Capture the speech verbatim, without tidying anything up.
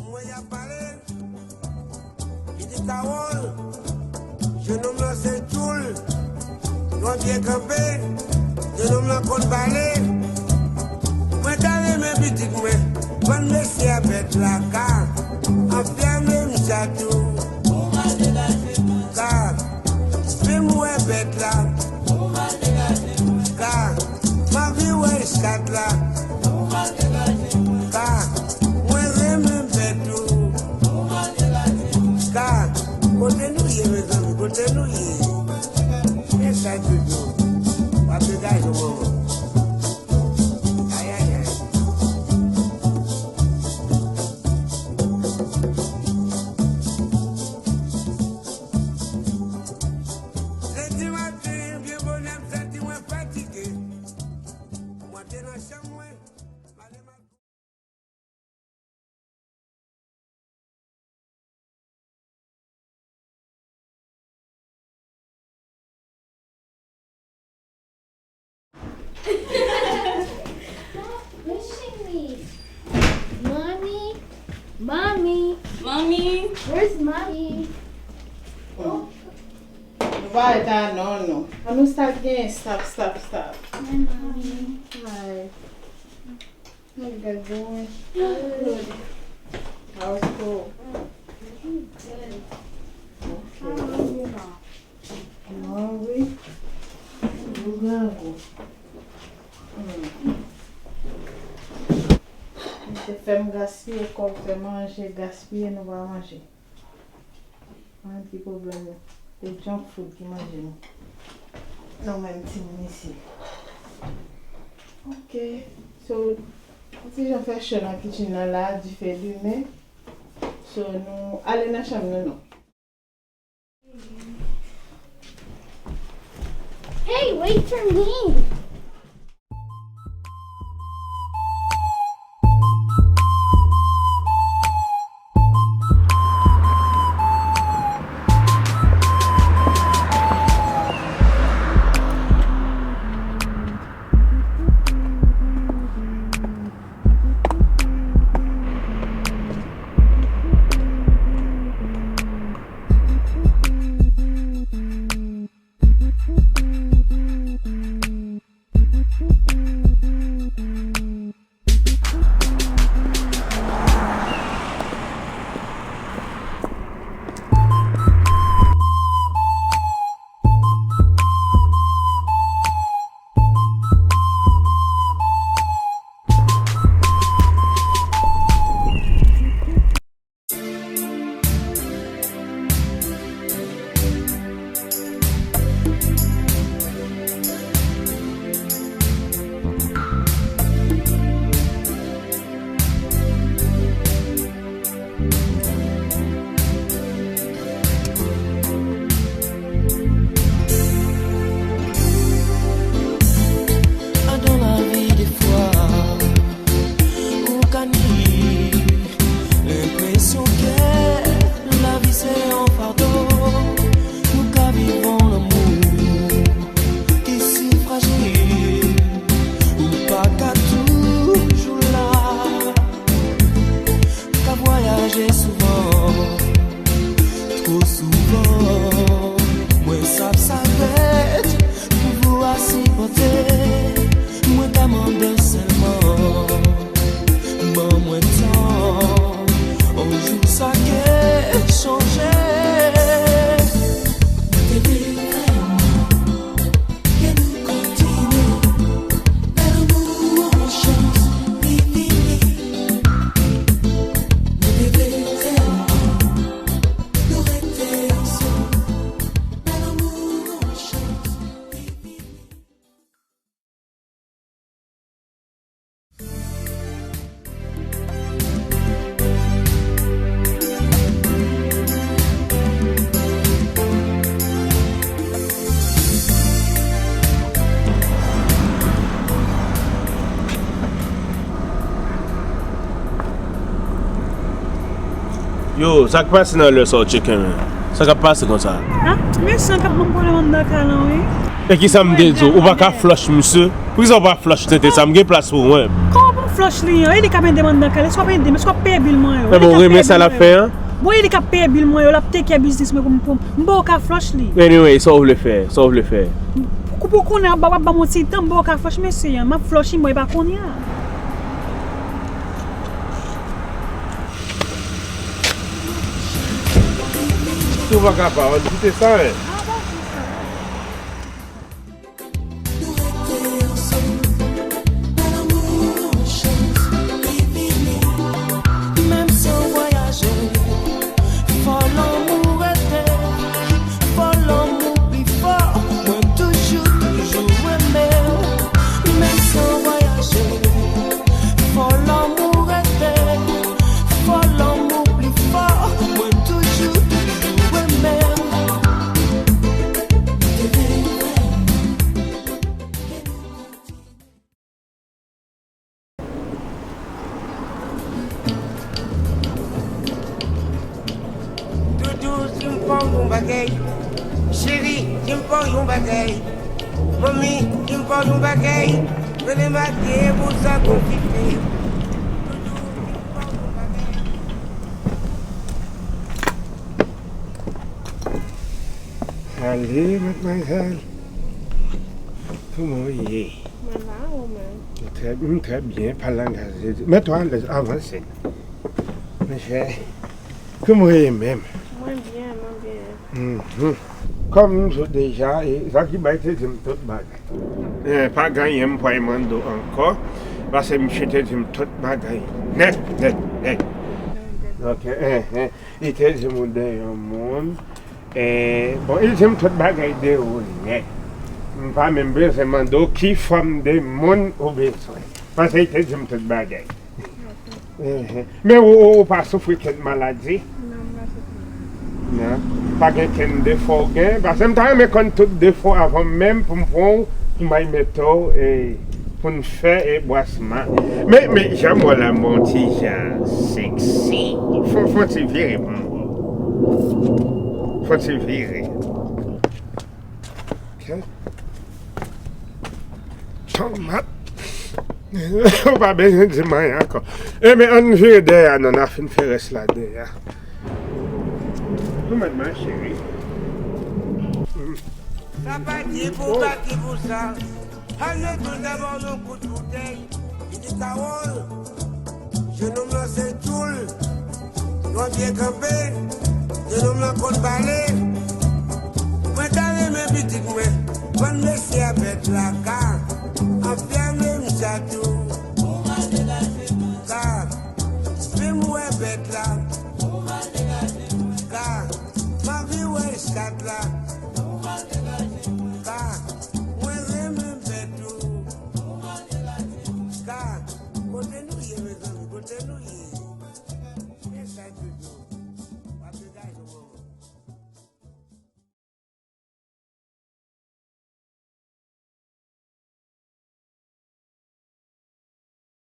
Mwen y ap pale, li di Kawòl, jennonm lan se tchoul, yon pye kanpe, jennonm lan konn pale. Mwen ta renmen pitit mwen vann mesye a bèt la, ka anfèmen m sa tou. Ka vin m wè bèt la. Ka m anvi wè chat la. Ka mwen renmen bèt ou. Ka kote nou ye, mezanmi, kote nou ye? Men sa, Jojo, w ap degaje w, manman. Ayayay. Lendi maten, byen bonè, m santi mwen fatige. M antre nan chanm mwen, m ale m al Where's she me? Mommy? Mommy? Mommy? Where's mommy? Oh. Nou pa rete a non, non. An nou start gen, stop, stop, stop. Hi, mommy. Hi. How you guys doing? Good. How's school? Good. Okay. How are you now? You hungry? You hungry? Mm. Misye fè m gaspiye kòb, fè manje, gaspiye, nou pa manje. Ann, ki pwoblèm yo? Se junk food ki manje nou. Nou menm timoun isi. Ok. So, yon ti jan fè cho nan kitchen nan la, dife limen. So, nou ale nan chanm nou, non. Hey, wait for me! Adan lavi defwa, ou ka ni lenpresyon ke lavi se yon fado. Nou ka viv yon lanmou ki si frajil, ou pa ka toujou la. M ka vwayaje souvan, twò souvan. Mwen sab sa ret pou vou a sipòte. Mwen ta mande w sèlman, ban mwen tan. On jou sa ke chanje. Mwen te vle vrèman ke nou kontinye. Mè lanmou an chans li fini. Mwen te vle tèlman nou rete ansanm. Mè lanmou an chans li fini. Yo, sa k pase nan lè sa w tcheke, men? Sa k ap pase konsa? Ha? Mesye an t ap ban m pwoblèm anndan kay lan, wi. E kisa m te di w? Ou pa ka flòch misye? Poukisa w pa flòch tenten sa? M gen plas pou ou, mwen. Kòman pou Flòch li an, e li k ap ede m anndan kay la, èske w ap ede m, èske w ap peye bil mwen yo? E li k ap peye bil mwen yo. Bon, e li k ap peye bil mwen yo, l ap take care business mwen pou m, pou m, m ba w ka flòch li. Anyway, sa w vle fè, sa w vle fè. Pou, pou konnen w ap, w ap ban m yon ti tan, m ba w ka flòch mesye an, m ap flòch li, mwen, e pa kounye a. Si w pa ka pa, ann kite sa, en. Menm si w vwayaje, fò lanmou rete, fò lanmou pi fò, mwen toujou, toujou renmen w. Menm si w vwayaje, fò lanmou rete, fò lanmou pi fò, mwen toujou, toujou renmen w. Doudou, di m pa w yon bagay. Cheri, di m pa w yon bagay. Manmi, di m pa w yon bagay. Rele maten pou sa konfime. Doudou, di m pa w yon bagay. Ale, madmwazèl. Kòman w ye? Mwen la, ou menm? Trè, m trè byen, pa langaj de Dye. Mèt ou alèz, avanse. Monchè, kòman w ye menm? Mwen byen, mwen byen. Mhm. Kòm m di w deja, e, sa ki bay te di m tout bagay. E, pa gen anyen m pral mande w ankò, paske misye te di m tout bagay nèt, nèt, nèt. Ok, eh, eh. Li te di m ou de yon moun. E, bon, li di m tout bagay de ou nèt. M pa menm bezwen mande w ki fòm de moun ou bezwen. Paske li te di m tout bagay. Mhm. Men ou, ou, ou pa soufri kenn maladi? Non, m pa soufri maladi. Non. Pa gen kenn defo w gen? Paske m ta renmen konn tout defo avan menm pou m pran w, pou m al mete w, e, pou n fè, e, bwasman. Men, men, jan m wè w la, m wè w ti jan seksi. Fò, fò w ti vire pou m wè w. Fò w ti vire. Ok. Tomat. Ou pa bezwen di m anyen ankò. Ebyen, ann vire dèyè a, non, n a fin fè rès la dèyè a. Nou mèt mache, wi. Sa pa di pou, pa di pou sa. Al mete l dabò nan kout boutèy. Li di Kawòl, jenòm lan se tchoul. Lòt byen kanpe, jenòm lan konn pale. Mwen ta renmen pitit mwen vann mesye a bèt la ka. Afè a menm sa tou. Ka, menm wè bèt la.